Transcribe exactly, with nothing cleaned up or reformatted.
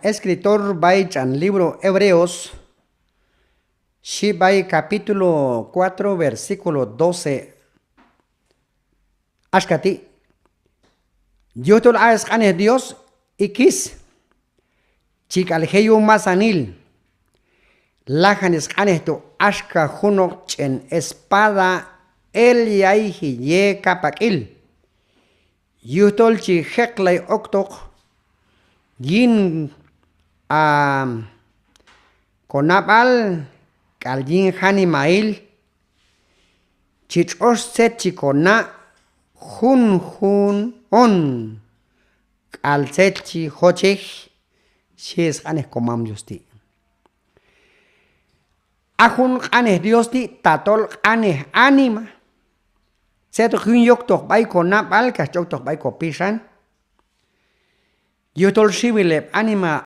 Escritor b'ay tx'an libro Hebreos, xhi b'ay capítulo cuatro, versículo doce. Axka ti': Yujtol a sq'anej Dios ikis, chi k'al je' yuj masanil, lajan sq'anej tu' axka junoq ch'en espada el yayji ye kapak'il, yujtol chi jeqlay oktoq yin a konab'al k'al yin janimail, chi tx'ox tzet chi kona' junjun on k'al tzet chi jochej, xhi sq'anej komam Dios ti'. A jun q'anej Dios ti' tatol q'anej anima, tzet hoq yun yoktoq b'ay konab'al kax chi oktoq b'ay kopixan, yujtol xiwil heb' anima